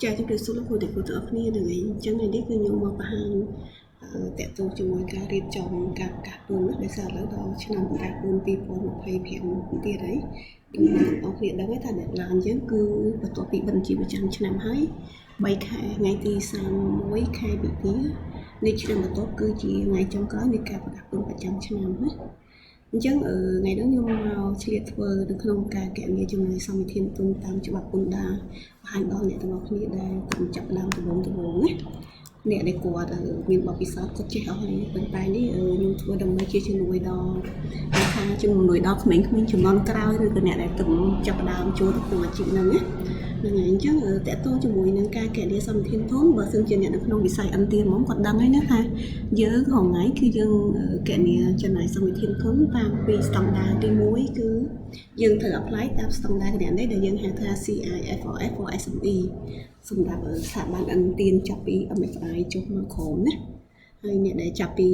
ចាជម្រាបសួរលោកគ្រូទាំងគ្រូទាំងអស់គ្នាហ្នឹងហើយអញ្ចឹងថ្ងៃនេះគឺខ្ញុំមកបង្ហាញតាក់ទងជាមួយការរៀបចំការប្រកាសពន្ធណាដោយសារឥឡូវដល់ឆ្នាំប្រកាសពន្ធ2025ទៀតហើយដូចអ្នកទាំងអស់គ្នាដឹងហើយថា deadline យើងគឺបន្ទាប់ពីបិទបញ្ជីប្រចាំឆ្នាំហើយ3ខែថ្ងៃទី31ខែវិទ្យានៃឆ្នាំបន្ទាប់គឺជាថ្ងៃចុងក្រោយនៃការប្រកាសពន្ធប្រចាំឆ្នាំណាអញ្ចឹងថ្ងៃនេះខ្ញុំមកឆ្លៀតធ្វើនៅក្នុងការគណនាចំណាយសមវិធានទុនតាមច្បាប់ពន្ធដារបង្ហាញដល់អ្នកទាំងអស់គ្នាដែលកំចាប់ដើមដំបូងដំបូងណាអ្នកដែលគាត់មានបទពិសោធន៍គាត់ចេះអស់ហើយប៉ុន្តែនេះខ្ញុំធ្វើដើម្បីជាជំនួយដល់គេថាជំនួយដល់ក្មេងៗជំនាន់ក្រោយឬក៏អ្នកដែលទំចាប់ដើមចូលទៅក្នុងអាជីពហ្នឹងណាហ្នឹងហើយអញ្ចឹងតាក់ទងជាមួយនឹងការគណនាសមធានទុនបើសិនជាអ្នកនៅក្នុងវិស័យឥណទានហ្មងគាត់ដឹងហើយណាថាយើងរាល់ថ្ងៃគឺយើងគណនាចំណាយសមធានទុនតាមពីស្តង់ដារទី1គឺយើងត្រូវ apply តាមស្តង់ដារគណនេយ្យដែលយើងហៅថា CIFRS for SME សម្រាប់ស្ថាប័នឥណទានចាប់ពី MFI ចុះមកក្រោមណាហើយអ្នកដែលចាប់ពី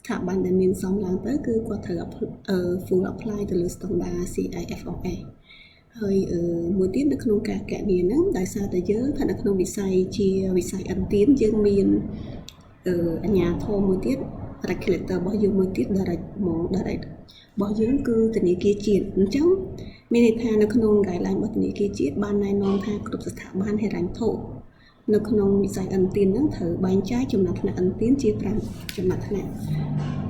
ស្ថាប័នដែលមានសមឡើងទៅគឺគាត់ត្រូវ full apply ទៅលើស្តង់ដារ CIFRS ហើយមួយទៀតនៅក្នុងការគណនាហ្នឹងដោយសារតែយើងស្ថិតនៅក្នុងវិស័យជាវិស័យឥណទានយើងមានអាជ្ញាធរមួយទៀត regulator របស់យើងមួយទៀត direct ហ្មង direct របស់យើងគឺធនាគារជាតិអញ្ចឹងមានន័យថានៅក្នុង guideline របស់ធនាគារជាតិបានណែនាំថាគ្រប់ស្ថាប័នហិរញ្ញវត្ថុនៅក្នុងវិស័យឥណទានហ្នឹងត្រូវបែងចែកចំណាត់ថ្នាក់ឥណទានជា5ចំណាត់ថ្នាក់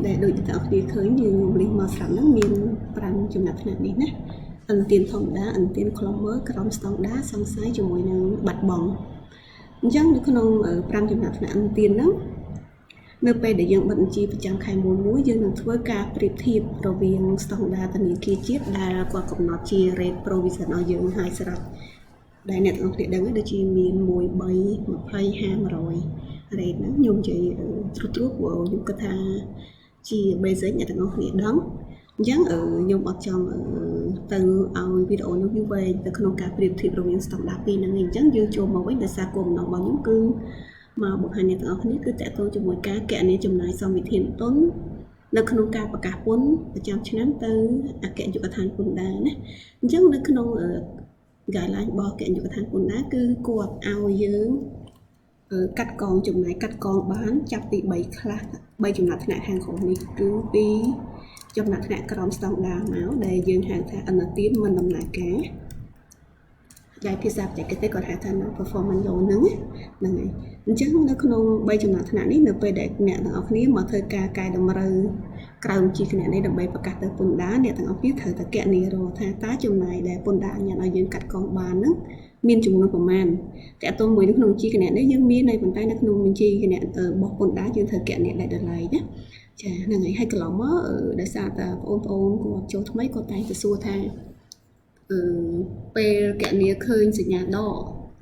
ដែលដូចអ្នកទាំងអស់គ្នាឃើញយើងខ្ញុំលិះមកស្រាប់ហ្នឹងមាន5ចំណាត់ថ្នាក់នេះណាឥណទានធម្មតាឥណទានឃ្លាំមើលក្រោមស្តង់ដារសង្ស័យជាមួយនឹងបាត់បង់អញ្ចឹងនៅក្នុង5ចំណាត់ថ្នាក់ឥណទានហ្នឹងនៅពេលដែលយើងបិទបញ្ជីប្រចាំខែមួយមួយយើងនឹងធ្វើការប្រៀបធៀបរវាងស្តង់ដារធនាគារជាតិដែលគាត់កំណត់ជា rate provision ឲ្យយើងហើយស្រេច ដែលអ្នកទាំងអស់គ្នាដឹងហើយដូចជាមាន1 3 20 50 100 rate ហ្នឹងខ្ញុំនិយាយត្រួសត្រាសព្រោះខ្ញុំគិតថាជា basic អ្នកទាំងអស់គ្នាដឹងអញ្ចឹងខ្ញុំអត់ចង់ទៅឲ្យវីដេអូនោះវាវែងទៅក្នុងការប្រៀបធៀបរវាងស្តង់ដារពីរហ្នឹងឯងអញ្ចឹងយើងចូលមកវិញដោយសារគោលបំណងរបស់ខ្ញុំគឺមកបង្ហាញអ្នកទាំងអស់គ្នាគឺតាក់ទងជាមួយការគណនាចំណាយសមវិធានទុននៅក្នុងការប្រកាសពន្ធប្រចាំឆ្នាំទៅអគ្គនាយកដ្ឋានពន្ធដារណាអញ្ចឹងនៅក្នុង guideline របស់អគ្គនាយកដ្ឋានពន្ធដារគឺគាត់ឲ្យយើងកាត់កងចំណាយកាត់កងបានចាប់ពី3ខ្លះ3ចំណាត់ថ្នាក់ខាងក្រោមនេះគឺពីចំណាត់ថ្នាក់ក្រោមស្តង់ដារមកដែលយើងហៅថាឥណទានមិនដំណើរការយាយភាសាបច្ចេកទេសគាត់ហៅថា non performance loan ហ្នឹងហ្នឹងហើយអញ្ចឹងនៅក្នុង3ចំណាត់ថ្នាក់នេះនៅពេលដែលអ្នកទាំងអស់គ្នាមកធ្វើការកែតម្រូវក្រៅបញ្ជីគណនេយ្យដើម្បីប្រកាសទៅពន្ធដារអ្នកទាំងអស់គ្នាត្រូវតែគណនារកថាតើចំណាយដែលពន្ធដារអនុញ្ញាតឲ្យយើងកាត់កងបានហ្នឹងមានចំនួនប្រមាណតើតើមួយនៅក្នុងបញ្ជីគណនេយ្យយើងមានហើយប៉ុន្តែនៅក្នុងបញ្ជីគណរបស់ពន្ធដារយើងត្រូវគណនាដែលតម្លៃណាចាហ្នឹងហើយហើយកន្លងមកដោយសារតែបងប្អូនគាត់ចូលថ្មីគាត់តែងទៅសួរថាអឺពេលគណនាឃើញសញ្ញាដក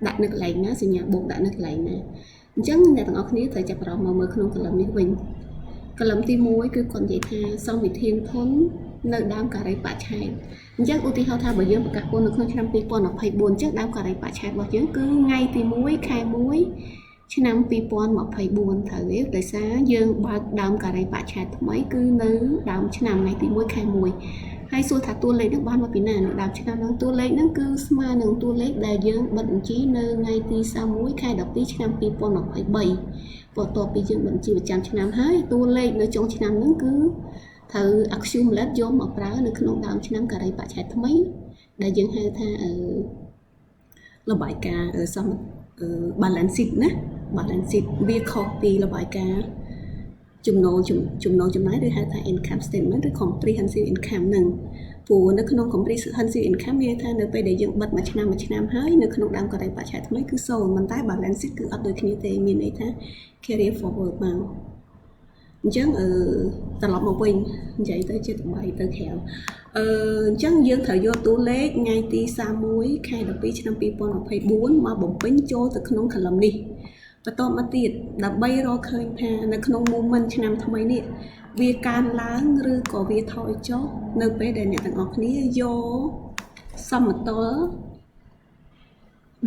ដាក់នៅកន្លែងណាសញ្ញាបូកដាក់នៅកន្លែងណាអញ្ចឹងអ្នកទាំងអស់គ្នាត្រូវចាប់អារម្មណ៍មកមើលក្នុង column នេះវិញ column ទី1គឺគាត់និយាយថាសមវិធានធននៅដើមការីបច្ឆេទអញ្ចឹងឧទាហរណ៍ថាបើយើងប្រកាសពន្ធនៅក្នុងឆ្នាំ2024អញ្ចឹងដើមការីបច្ឆេទរបស់យើងគឺថ្ងៃទី1ខែ1ឆ្នាំ2024ត្រូវទេដោយសារយើងបើកដើមការីបច្ឆេទថ្មីគឺនៅដើមឆ្នាំថ្ងៃទី1ខែ1ហើយសួរថាតួលេខហ្នឹងបានមកពីណានៅដើមឆ្នាំហ្នឹងតួលេខហ្នឹងគឺស្មើនឹងតួលេខដែលយើងបិទបញ្ជីនៅថ្ងៃទី31ខែ12ឆ្នាំ2023បន្ទាប់ពីយើងបញ្ជីប្រចាំឆ្នាំហើយតួលេខនៅចុងឆ្នាំហ្នឹងគឺត្រូវ accumulate យកមកប្រើនៅក្នុងដើមឆ្នាំការីបច្ឆេទថ្មី ដែលយើងហៅថាអឺរបាយការណ៍សម balance sheet ណា balance sheet វាខុសពីរបាយការណ៍ចំណូលចំណូលចំណាយឬហៅថា income statement ឬ comprehensive income ហ្នឹងព្រោះនៅក្នុង comprehensive income មានន័យថានៅពេលដែលយើងបិទមួយឆ្នាំមួយឆ្នាំហើយនៅក្នុងដើមការីបច្ឆេទថ្មីគឺ0ប៉ុន្តែ balance sheet គឺអត់ដូចគ្នាទេមានន័យថា carry forward មកអញ្ចឹងអឺត្រឡប់មកវិញនិយាយទៅចិត្តបាយទៅក្រៅអឺអញ្ចឹងយើងត្រូវយកតួលេខថ្ងៃទី31ខែ12ឆ្នាំ2024មកបំពេញចូលទៅក្នុង column នេះបន្តមកទៀតដើម្បីរកឃើញថានៅក្នុង moment ឆ្នាំថ្មីនេះវាកើនឡើងឬក៏វាថយចុះនៅពេលដែលអ្នកទាំងអស់គ្នាយកសមតុល្យ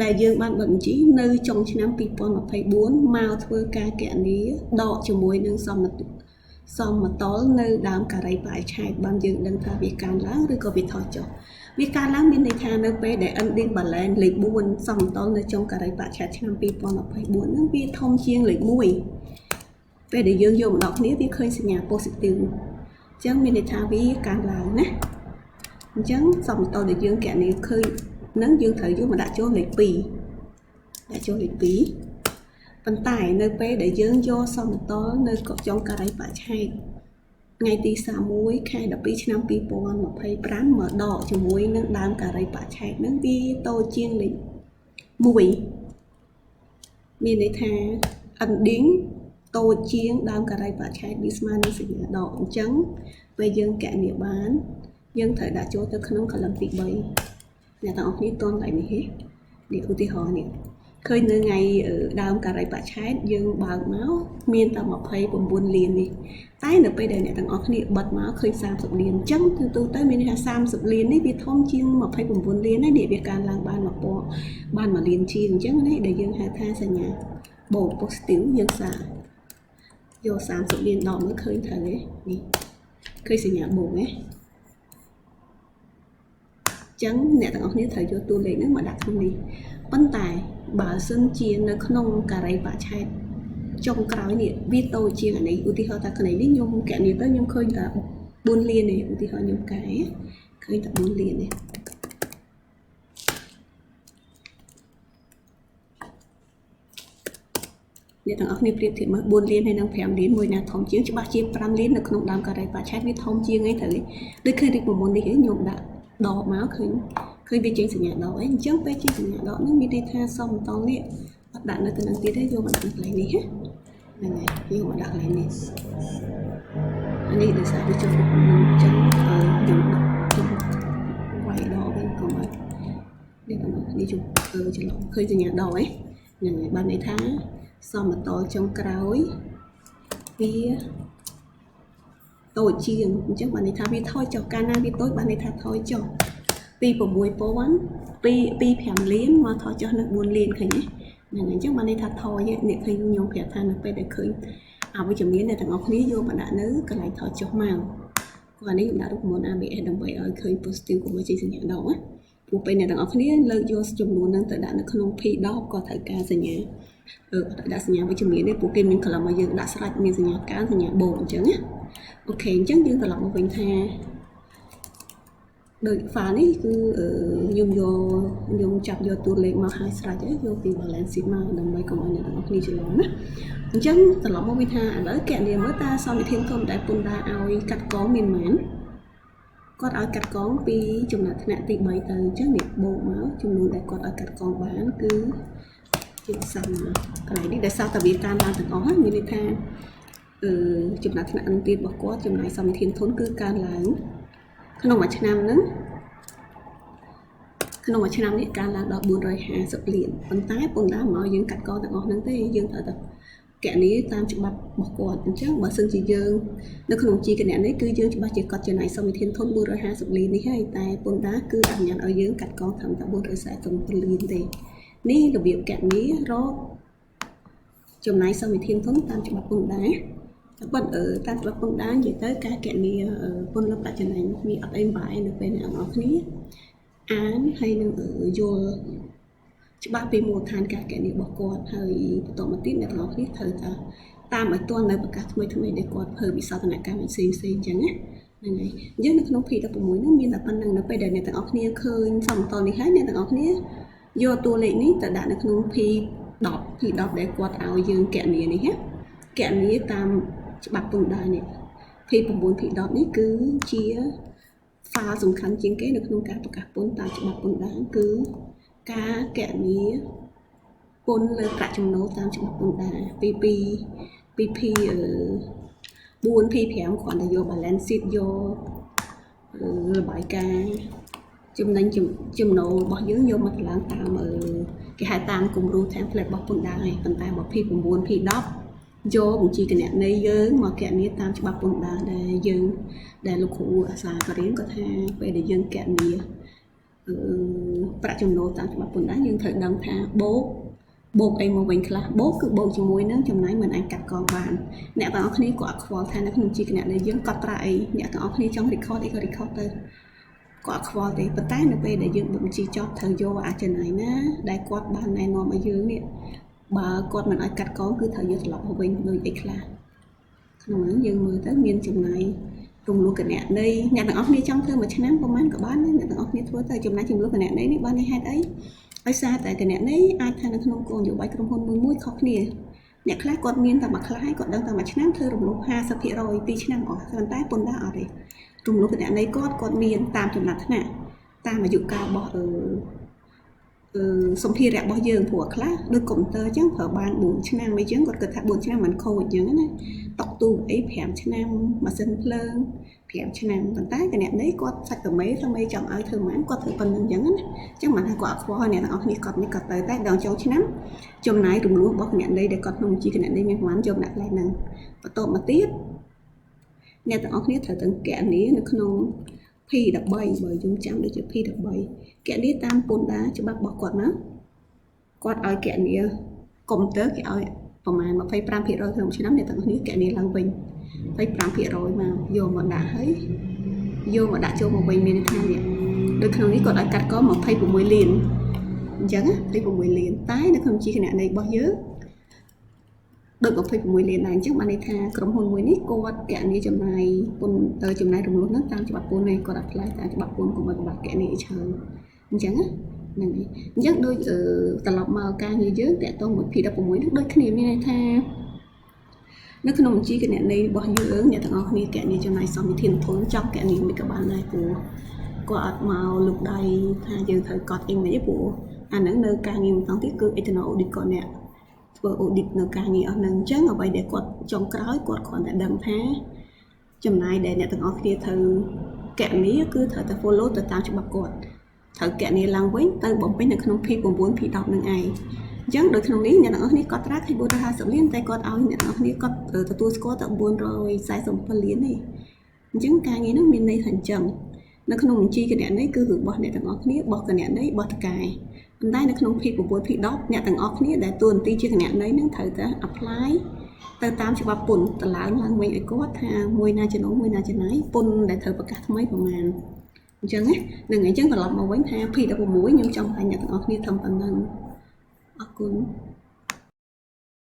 ដែលយើងបានបិទបញ្ជីនៅចុងឆ្នាំ2024មកធ្វើការគណនាដកជាមួយនឹងសមតុល្យ សមតុល្យនៅដើមការីបរិច្ឆេទបានយើងដឹងថាវាកើនឡើងឬក៏វាថយចុះវាកើនឡើងមានន័យថានៅពេលដែល ending balance លេខ4សមតុល្យនៅចុងការីបរិច្ឆេទឆ្នាំ2024ហ្នឹងវាធំជាងលេខ1ពេលដែលយើងយកមកដល់គ្នាវាឃើញសញ្ញា positive អញ្ចឹងមានន័យថាវាកើនឡើងណាអញ្ចឹងសមតុល្យដែលយើងកណនីឃើញហ្នឹងយើងត្រូវយកមកដាក់ចូលលេខ2ដាក់ចូលលេខ2ប៉ុន្តែនៅពេលដែលយើងយកសមតុល្យនៅចុងការីបរិច្ឆេទថ្ងៃទី31ខែ12ឆ្នាំ2025មកដកជាមួយនឹងដើមការីបរិច្ឆេទហ្នឹងវាតូចជាងលេខ1មានន័យថា ending តូចជាងដើមការីបរិច្ឆេទវាស្មើនឹងសញ្ញាដកអញ្ចឹងពេលយើងកណនាបានយើងត្រូវដាក់ចូលទៅក្នុង column ទី3អ្នកទាំងអស់គ្នាតន់កន្លែងនេះទេនេះឧទាហរណ៍នេះឃើញនៅថ្ងៃដើមការីបរិច្ឆេទយើងបើកមកមានតែ29លាននេះតែនៅពេលដែលអ្នកទាំងអស់គ្នាបិទមកឃើញ30លានអញ្ចឹងគឺទូទៅមានន័យថា30លាននេះវាធំជាង29លានហើយនេះវាកើនឡើងបាន1000បាន1លានជាងអញ្ចឹងនេះដែលយើងហៅថាសញ្ញាបូក positive យើងសាយក30លានដកមើលឃើញត្រូវទេនេះឃើញសញ្ញាបូកទេចឹងអ្នកទាំងអស់គ្នាត្រូវយកតួលេខហ្នឹងមកដាក់ក្នុងនេះប៉ុន្តែបើសិនជានៅក្នុងការីបរិច្ឆេទចុងក្រោយនេះវាតូចជាងអានេះឧទាហរណ៍ថាកន្លែងនេះខ្ញុំកណនីទៅខ្ញុំឃើញតែ4លានទេឧទាហរណ៍ខ្ញុំកែឃើញតែ4លានទេអ្នកទាំងអស់គ្នាប្រៀបធៀបមើល4លានហើយនិង5លានមួយណាធំជាងច្បាស់ជា5លាននៅក្នុងដើមការីបរិច្ឆេទវាធំជាងអីត្រូវដូចឃើញរូបមន្តនេះខ្ញុំដាក់ដកមកឃើញវាចេញសញ្ញាដកអីអញ្ចឹងពេលចេញសញ្ញាដកហ្នឹងមានន័យថាសមតុល្យនេះអត់ដាក់នៅទៅនឹងទៀតទេយកមកដាក់នៅកន្លែងនេះណាហ្នឹងហើយយកមកដាក់កន្លែងនេះអានេះដោយសារវាចូលរូបមន្តអញ្ចឹងខ្ញុំដាក់ខ្ញុំវាយដកវិញកុំឲ្យនេះបងនេះជុំច្រឡំឃើញសញ្ញាដកឯហ្នឹងហើយបានន័យថាសមតុល្យចុងក្រោយវាតូចជាងអញ្ចឹងបានន័យថាវាថយចុះកាលណាវាតូចបានន័យថាថយចុះពី6000ពី5លានមកថយចុះនៅ4លានឃើញទេហ្នឹងអញ្ចឹងបានន័យថាថយនេះឃើញខ្ញុំប្រាប់ថានៅពេលដែលឃើញអវិជ្ជមានអ្នកទាំងអស់គ្នាយកមកដាក់នៅកន្លែងថយចុះមកព្រោះអានេះខ្ញុំដាក់រូបមន្ត ABS ដើម្បីឲ្យឃើញ positive កុំឲ្យចេញសញ្ញាដកណាព្រោះពេលអ្នកទាំងអស់គ្នាលើកយកចំនួនហ្នឹងទៅដាក់នៅក្នុង P10 ក៏ត្រូវការសញ្ញាដាក់សញ្ញាវិជ្ជមានទេពួកគេមាន column ឲ្យយើងដាក់ស្រេចមានសញ្ញាកើនសញ្ញាបូកអញ្ចឹងណាOK អញ្ចឹងយើងត្រឡប់មកវិញថាដោយ file នេះគឺខ្ញុំយកខ្ញុំចាប់យកតួលេខមកឲ្យស្រេចហើយយកពី balance sheet មកដើម្បីកុំឲ្យអ្នកទាំងអស់គ្នាច្រឡំណាអញ្ចឹងត្រឡប់មកវិញថាឥឡូវកណនីមើលតើសមវិធានធំដែលពន្ធដារឲ្យកាត់កងមានប៉ុន្មានគាត់ឲ្យកាត់កងពីចំណាត់ថ្នាក់ទី3ទៅអញ្ចឹងនេះបូកមកចំនួនដែលគាត់ឲ្យកាត់កងបានគឺជាសាមកន្លែងនេះដោយសារតែវាកើនឡើងទាំងអស់ហ្នឹងមានន័យថាចំណាត់ថ្នាក់ទៀតរបស់គាត់ចំណាយសមធានធនគឺកើនឡើងក្នុងមួយឆ្នាំហ្នឹងក្នុងមួយឆ្នាំនេះកើនឡើងដល់450លានប៉ុន្តែពន្ធដារមកយើងកាត់កងទាំងអស់ហ្នឹងទេយើងត្រូវតែកណនីតាមច្បាប់របស់គាត់អញ្ចឹងបើសិនជាយើងនៅក្នុងជីគណនីគឺយើងច្បាស់ជាគាត់ចំណាយសមធានធន450លាននេះហើយតែពន្ធដារគឺអនុញ្ញាតឲ្យយើងកាត់កងត្រឹមតែ447លានទេនេះរបៀបកណនីរកចំណាយសមធានធនតាមច្បាប់ពន្ធដារប៉ុន្តែតាមច្បាប់ពន្ធដារនិយាយទៅការកណនីពន្ធលប្រាក់ចំណេញវាអត់អីបាយនៅពេលអ្នកនរគ្នាអានហើយនឹងយល់ច្បាស់ពីមូលដ្ឋានការកណនីរបស់គាត់ហើយបន្តមកទៀតអ្នកទាំងអស់គ្នាត្រូវតែតាមឲ្យទាន់នៅប្រកាសថ្មីថ្មីដែលគាត់ធ្វើវិសោធនកម្មផ្សេងផ្សេងអញ្ចឹងណាហ្នឹងហើយអញ្ចឹងនៅក្នុង P16 ហ្នឹងមានតែប៉ុណ្្នឹងនៅពេលដែលអ្នកទាំងអស់គ្នាឃើញសមតុល្យនេះហើយអ្នកទាំងអស់គ្នាយកតួលេខនេះទៅដាក់នៅក្នុង P10 P10 ដែលគាត់ឲ្យយើងកណនីនេះណាកណនីតាមច្បាប់ពន្ធដារនេះ P9 P10 នេះគឺជា file សំខាន់ជាងគេនៅក្នុងការប្រកាសពន្ធតាមច្បាប់ពន្ធដារគឺការកណនីពន្ធលើប្រាក់ចំណូលតាមច្បាប់ពន្ធដារពីពី P 4 P5 គ្រាន់តែយក balance sheet យករបាយការណ៍ចំណេញចំណូលរបស់យើងយកមកតម្លើងតាមគេហៅតាមគំរូ template របស់ពន្ធដារហើយប៉ុន្តែបើ P9 P10 យកបញ្ជីគណនេយ្យយើងមកកណនីតាមច្បាប់ពន្ធដារដែលយើងដែលលោកគ្រូអាសាបរៀនគាត់ថាពេលដែលយើងកណនីប្រាក់ចំណូលតាមច្បាប់ពន្ធដារយើងត្រូវដឹងថាបូក បូកអីមកវិញខ្លះបូកគឺបូកជាមួយនឹងចំណាយមិនអាចកាត់កងបានអ្នកទាំងអស់គ្នាក៏អត់ខ្វល់ថានៅក្នុងជីគណនីយើងកត់ត្រាអីអ្នកទាំងអស់គ្នាចង់ record អីក៏ record ទៅក៏អត់ខ្វល់ទេប៉ុន្តែនៅពេលដែលយើងបិទបញ្ជីចប់ត្រូវយកអាចំណាយណាដែលគាត់បានណែនាំឲ្យយើងនេះបើគាត់មិនឲ្យកាត់កងគឺត្រូវយកត្រឡប់មកវិញដូចអីខ្លះក្នុងហ្នឹងយើងមើលទៅមានចំណាយរំលោះគណនីអ្នកទាំងអស់គ្នាចង់ធ្វើមួយឆ្នាំប្រហែលក៏បានដែរអ្នកទាំងអស់គ្នាធ្វើទៅចំណាយចំនួនគណនីនេះបានន័យហេតុអីដោយសារតែគណនីអាចថានៅក្នុងគោលនយោបាយក្រុមហ៊ុនមួយមួយខុសគ្នាអ្នកខ្លះគាត់មានតែមួយខ្លះហើយគាត់ដឹងតែមួយឆ្នាំធ្វើរំលោះ50% 2ឆ្នាំអស់ប៉ុន្តែពន្ធដារអត់ទេរំលោះគណនីគាត់គាត់មានតាមចំណាត់ថ្នាក់តាមអាយុកាលរបស់អឺសម្ភារៈរបស់យើងព្រោះខ្លះដូចកុំព្យូទ័រអញ្ចឹងប្រើបាន4ឆ្នាំអីចឹងគាត់គិតថា4ឆ្នាំមិនខូចអញ្ចឹងណាតុកទូអី5ឆ្នាំម៉ាស៊ីនភ្លើង5ឆ្នាំប៉ុន្តែគណនីគាត់សាច់តមេធ្វើមេចង់ឲ្យធ្វើប៉ុន្មានគាត់ធ្វើប៉ុណ្្នឹងអញ្ចឹងណាអញ្ចឹងមិនថាគាត់អត់ខ្វល់អ្នកទាំងអស់គ្នាគាត់នេះគាត់ទៅតែដល់ចូលឆ្នាំចំណាយរំលោះរបស់គណនីដែលគាត់ក្នុងបញ្ជីគណនីមានប្រហែលយកដាក់កន្លែងហ្នឹងបន្ទាប់មកទៀតអ្នកទាំងអស់គ្នាត្រូវទៅគណនានៅក្នុង P13 បើយើងចាំដូចជា P13 គណនាតាមពន្ធដារច្បាប់របស់គាត់ណាគាត់ឲ្យគណនាកុំព្យូទ័រគេឲ្យប្រហែល25%ក្នុងឆ្នាំអ្នកទាំងអស់គ្នាគណនាឡើងវិញ25%មកយកមកដាក់ហើយយកមកដាក់ចូលមកវិញមានន័យថានេះដូចក្នុងនេះគាត់ឲ្យកាត់ក26លានអញ្ចឹង26លានតែនៅក្នុងជីគណនីរបស់យើងដូច26លានដែរអញ្ចឹងបានន័យថាក្រុមហ៊ុនមួយនេះគាត់គណនាចំណាយពន្ធចំណាយរំលោះហ្នឹងតាមច្បាប់ពន្ធនេះគាត់ apply តាមច្បាប់ពន្ធកុំឲ្យពិបាកគណនាច្រើនអញ្ចឹងណាហ្នឹងហើយអញ្ចឹងដូចត្រឡប់មកការងារយើងតាក់ទងមួយ P16 ហ្នឹងដូចគ្នាមានន័យថានៅក្នុងបញ្ជីគណនីរបស់យើងអ្នកទាំងអស់គ្នាគណនាចំណាយសមវិធានធនចង់គណនាមិនក៏បានដែរព្រោះគាត់អត់មកលុកដៃថាយើងត្រូវកត់អីមិនទេព្រោះអាហ្នឹងនៅការងារម្ដងទៀតគឺ external audit គាត់អ្នកធ្វើ audit នៅការងារអស់ហ្នឹងអញ្ចឹងអ្វីដែលគាត់ចុងក្រោយគាត់គ្រាន់តែដឹងថាចំណាយដែលអ្នកទាំងអស់គ្នាត្រូវគណនាគឺត្រូវតែ follow ទៅតាមច្បាប់គាត់ត្រូវគណនាឡើងវិញទៅបំពេញនៅក្នុង P9 P10 នឹងឯងអញ្ចឹងដូចក្នុងនេះអ្នកទាំងអស់គ្នាគាត់ត្រាឃើញ450លានតែគាត់ឲ្យអ្នកទាំងអស់គ្នាគាត់ទទួលស្គាល់តែ447លានទេអញ្ចឹងការងារនោះមានន័យថាអញ្ចឹងនៅក្នុងបញ្ជីគណនីគឺរបស់អ្នកទាំងអស់គ្នារបស់គណនីរបស់តកែប៉ុន្តែនៅក្នុង P9 P10 អ្នកទាំងអស់គ្នាដែលតួនាទីជាគណនីនឹងត្រូវតែ apply ទៅតាមច្បាប់ពន្ធតម្លើងឡើងវិញឲ្យគាត់ថាមួយណាចំណូលមួយណាចំណាយពន្ធដែលត្រូវប្រកាសថ្មីប្រមាណអញ្ចឹងណានឹងអញ្ចឹងត្រឡប់មកវិញថា P16 ខ្ញុំចង់បង្ហាញអ្នកទាំងអស់គ្នាធ្វើប៉ុណ្ណឹងអរគុណ។